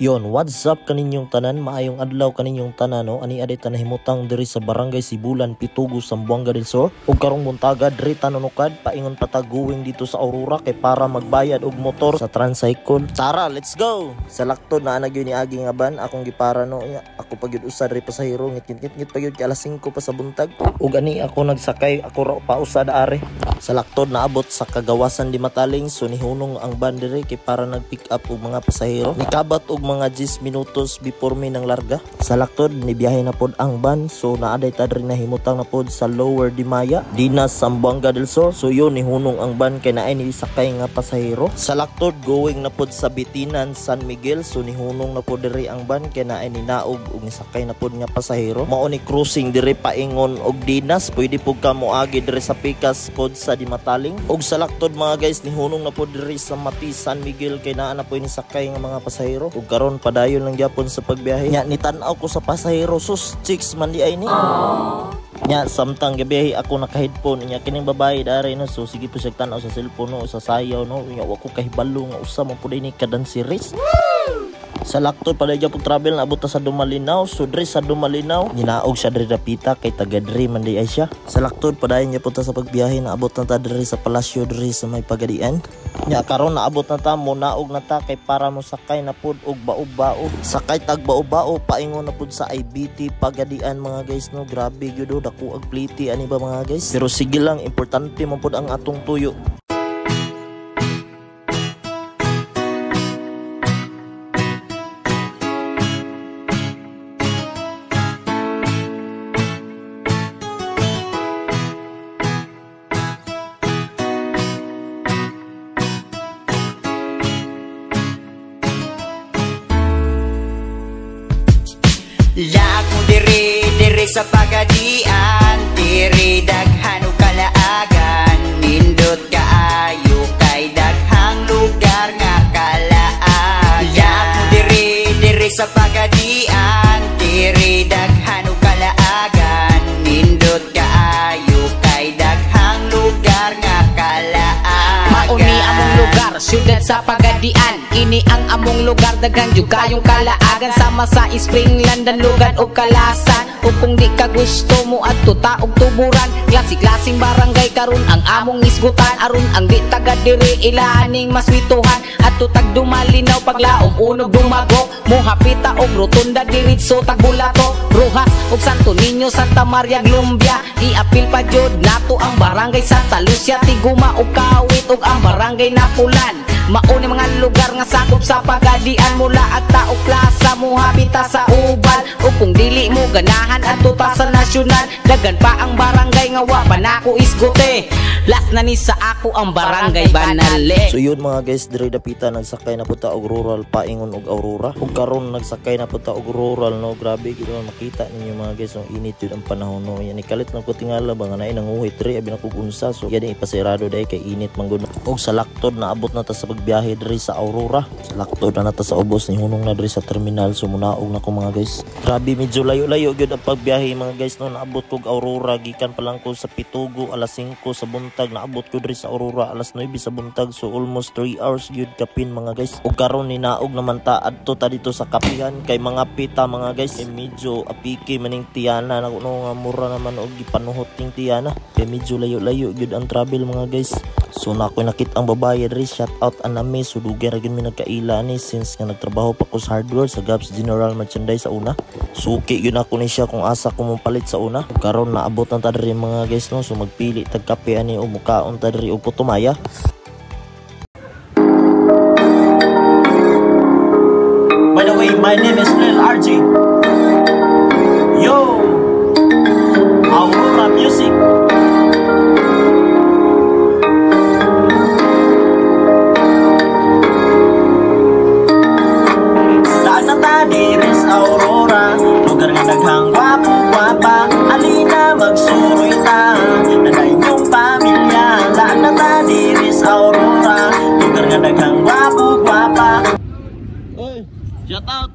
Yon, what's up kaninyong tanan? Maayong adlaw kaninyong tanan, no? Ani aday tanahimutang diri sa Barangay Sibulan, Pitugo, Zamboanga del Sur. Ug karong buntaga diri tanunukad paingon pataguwing dito sa Aurora kay para magbayad og motor sa tricycle. Tara, let's go. Sa laktod na ana gyud ni agi nga van akong gipara, no. Nya, ako pa gyud usa diri pasahero, ngit ngit ngit pa gyud kay alas 5 pa sa buntag. Ug ani ako nagsakay, ako ra pa usa ari. Sa laktod naabot sa kagawasan Dimataling, so nihunong ang van diri kay para nag-pick up og mga pasahero. Nikabat og mga 10 minutos before mi nang larga. Sa laktod nibiyahe na pod ang van, so naaday ta diri nahimutang na pod sa Lower Dimaya, Dinas, Zamboanga del Sur. So yun, nihunong ang van kay naay nisakay nga pasahero. Sa laktod going na pod sa Bitinan, San Miguel, so nihunong na pod diri ang van kay naay ninaog ug nisakay na pod nga pasahero. Mao ni crossing diri paingon og Dinas, pwede pud ka moagi diri sa Pikas pod sa Dimataling. Og sa laktod, mga guys, nihunong na pod diri sa Mati, San Miguel kay naa na pod nisakay nga mga pasahero. Ug karon padayon lang gyapon sa pagbiyahe. Nya nitan-aw ko sa pasahero, sus, chicks man di ay ni. Nya samtang gabiyahe ako naka-headphone, nya kining babae dari, no, so sige po siya tan-aw sa cellphone, no, sa sayaw, no. Nya wa ko kahibalo nga usa man pud ni kadansiris. Sa laktod pala gyapon travel, naabot ta sa Dumalinao. So diri sa Dumalinao, ginaog siya diri dapita kay taga diri man di ay siya. Sa laktod padayon gyapon ta sa pagbiyahe, naabot na ta diri sa palasyo diri sa may Pagadian. Nya karon naabot na ta, mo naog na ta kay para mo sakay na pud og bao-bao. Sakay tag bao-bao paingon na pud sa IBT Pagadian, mga guys, no. Grabe gyud, oh, dako ag pliti ani ba, mga guys. Pero sige lang, importante man pud ang atong tuyo. Laak mo diri, diri sa Pagadian. Diri daghan og kalaagan. Nindot kaayo kay daghang lugar nga kalaagan. Laak mo diri, diri sa Pagadian. Diri daghan og kalaagan. Nindot kaayo kay daghang lugar nga kalaagan. Mauni among lugar, syudad sa Pagadian. Kini ang among lugar, daghan jud kayong kalaagan. Sama sa Spring, Landan, Lugad o Kalasan. O kung di ka gusto mo adto ta og Tuburan. Klase-klaseng barangay karon ang among isgutan. Aron ang di taga diri ilaaning maswituhan. Adto tag Dumalinaw paglaom unog Dumagok. Mohapita og Rotunda diretso tag Bulato, Rojas ug Santo Niño, Santa Maria, Lumbia. Iapil pa jud nato ang barangay Santa Lucia, Tiguma ug Kawit ug ang barangay Napulan. Mauni mga lugar nga sakop sa Pagadian. Mula at Tao Plaza mohabita sa Ubal. O kung dili mo ganahan adto ta sa Nasyonal. Daghan pa ang barangay nga wa pa nako isgote. Last na ni sa ako ang barangay Banale. So yun, mga guys, diri dapita nagsakay na pud ta og rural paingon og Aurora. Ug karon nagsakay na pud ta og rural, no. Grabe gid makita ninyo, mga guys, ang init yun ang panahon, no. Yan ikalit lang ko tingala ba nga naay nanguhit diri abi na kog unsa. So yan ipasirado dai kay init man gud. Ug sa laktod naabot na ta sa pagbiyahe diri sa Aurora. Sa laktod na ta sa ubos, nihunong na diri sa terminal, so munaog na ko, mga guys. Grabe, medyo layo-layo gyud ang pagbiyahe, mga guys, no. Naabot kog Aurora gikan pa lang ko sa Pitugo alas 5 sa buntag, naabot ko diri sa Aurora alas 9 sa buntag, so almost 3 hours gyud kapin, mga guys. Ug karon ninaog naman ta, adto ta dito sa kapihan kay mga pita, mga guys. Kay medyo apiki maning tiyana na kuno nga mura naman og gipanuhot ning tiyana. Kay medyo layo-layo gyud ang travel, mga guys. So na ako nakita ang babae diri, shout out anami. So dugay ra gyud mi nagkaila ni since nga nagtrabaho pa ko sa hardware sa Gabs General Merchandise sa una. Suki gyud ako ni siya kung asa ko mopalit sa una. Ug karon naabot na ta diri, mga guys, no. So magpili tag kape ani o mukaon ta diri og putumaya. By the way, my name is Lil RG. Yo! Aurora Music. Daan na ta diri sa Aurora, lugar nga daghang gwapo gwapa. Alina magsuroy ta, nanay inyong pamilya. Daan na ta diri sa Aurora, lugar nga daghang gwapo gwapa. Oy, shout out.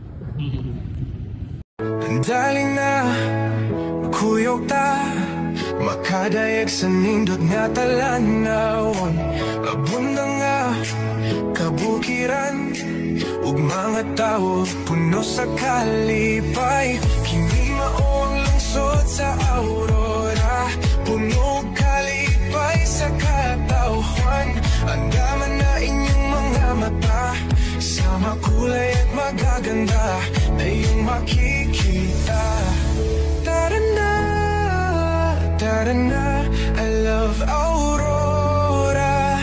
Daling na, kuyog ta. Makadayag sa nindot nga talanawon. Abunda nga, kabukiran. Ug mga tao puno sa kalipay. Kini mao ang lungsod sa Aurora, puno og kalipay sa katawhan. Andaman na inyong mga mata sa makulay at magaganda na iyong makikita. Tara na, tara na, I love Aurora.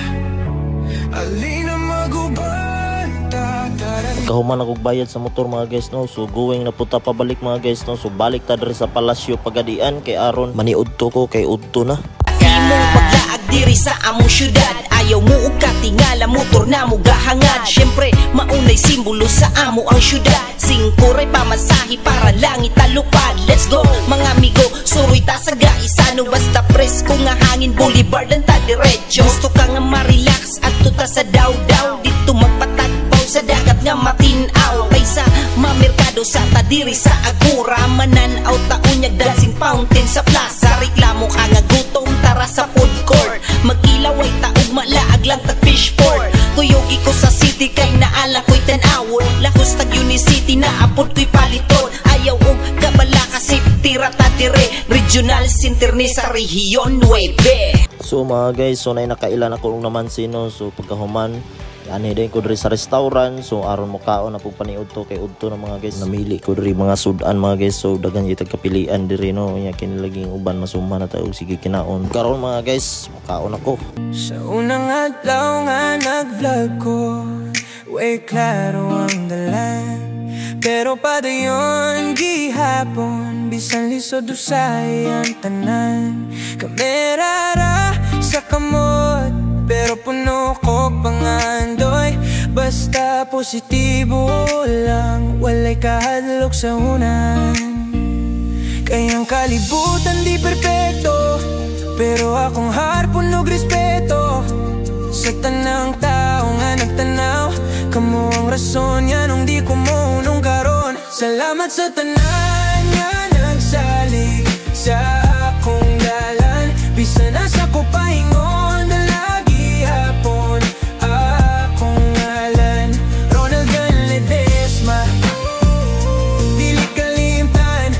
Alina, mag-uban ta, tara na. Pagkahuman akong bayad sa motor, mga guys, no, so going na puta pabalik, mga guys, no. So balik ta diri sa Palasyo Pagadian kay aron maniudto ko kay udto na. Imong paglaag diri sa among syudad, ayaw mo og katingala, motor na mo gahangad. Syempre, maunay simbolo sa amo ang syudad. Singko ray pamasahe para langit talupad. Let's go, mga amigo, suroy ta sa Gaisano. Basta presko nga hangin, boulevard lang ta diretso. Gusto ka nga ma-relax at tuta sa daw-daw. Dito magpatagpaw sa dagat nga matinaw. Kaysa mamerkado sa tadiri sa Agora, mananaw ta unyag dancing fountain sa plaza. Reklamo ka nga gutom, tara sa food court. Mag-ilaway taog malaag lang tag fishport. Tuyugi ko sa city kay naala ko'y tan-awon. Lahos tag Unicity na apod ko'y paliton. Ayaw og kabala kasi tira ta dire. Regional Center ni sa Rehiyon 9. So mga guys, so nay nakailan ako og naman sino. So pagkahuman, ani din ko diri sa restaurant. So aron mo kaon na pug paniudto kay udto na, mga guys. Namili ko diri mga sudan, mga guys. So daghan gyud kapilian diri, no. Nya kini laging uban masuma na tayo sige kinaon. Karon, mga guys, mukaon ako. Sa unang adlaw nga nag-vlog ko, way klaro ang dalan. Pero padayon gihapon, bisan lisod usay ang tanan. Kamera ra sa kamot, pero puno kog pangandoy. Basta positibo lang, walay kahadlok sa unan. Kay ang kalibutan di perpekto, pero akong heart punog respeto sa tanang tao nga nagtanaw. Kamo ang rason nga nung di ko mo nung karon. Salamat sa tanan nga nagsalig sa akong dalan. Bisan asa ko paingon, dalagi hapon akong ngalan. Ronald Gan Ledesma, dili kalimtan.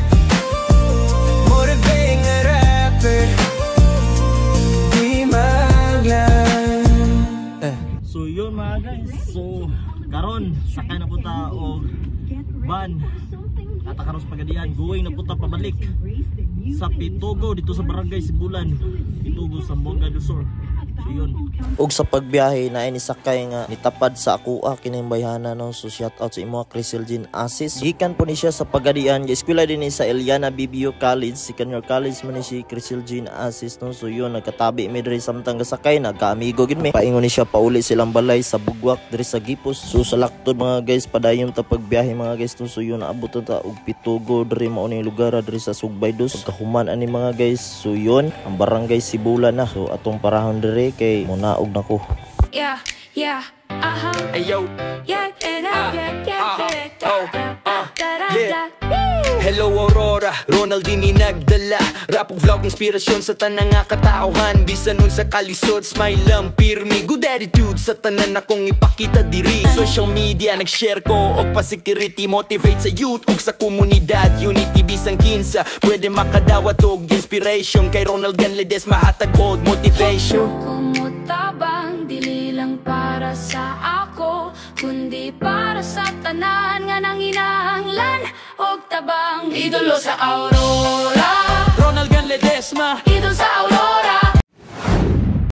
Morabe nga rapper, di maglan eh. So yun, mga guys. So karon sakay na punta og van. Nata karon sa Pagadian, going na punta pabalik sa Pitogo dito sa Barangay Sibulan, Pitogo, Zamboanga del Sur. So yun. Og sa pagbiyahe na ni sakay nga nitapad sa akoa kining bayhana, no. So shout out sa imo, Crisel Jean Asis. Gikan po ni siya sa Pagadian. Eskwela din ni sa Eliana BBU College. Second year college man ni si Crisel Jean Asis, no. So yun, nagkatabi mi diri samtang gasakay, nagkaamigo gid mi. Paingon ni siya pauli silang balay sa Bugwak diri sa Gipos. So sa laktod, mga guys, padayon ta pagbiyahe, mga guys, no. So yun, naabot ta og Pitogo diri, mao ni lugar diri sa Sugbay Dos. Pagkahuman ani, mga guys, so yun ang Barangay Sibulan na. So atong parahon diri kay munaog na ko. Yeah. Hey yo, Yeah, oh, da, da, da, yeah. Da. Hello Aurora, Ronaldini nagdala. Rap ug vlog, inspirasyon sa tanang nga katauhan. Bisan nun sa kalisod, smile lang pirmi. Good attitude sa tanan akong ipakita diri. Social media, nag-share ko og pa-security. Motivate sa youth ug sa komunidad. Unity bisan kinsa, pwede makadawat og inspiration. Kay Ronald Gan Ledesma mahatag og motivation. Kumutabang dili lang para sa ako, kundi para sa tanan nga nanginahanglan og tabang. Idolo sa Aurora. Ronald Gan Ledesma. Idol sa Aurora.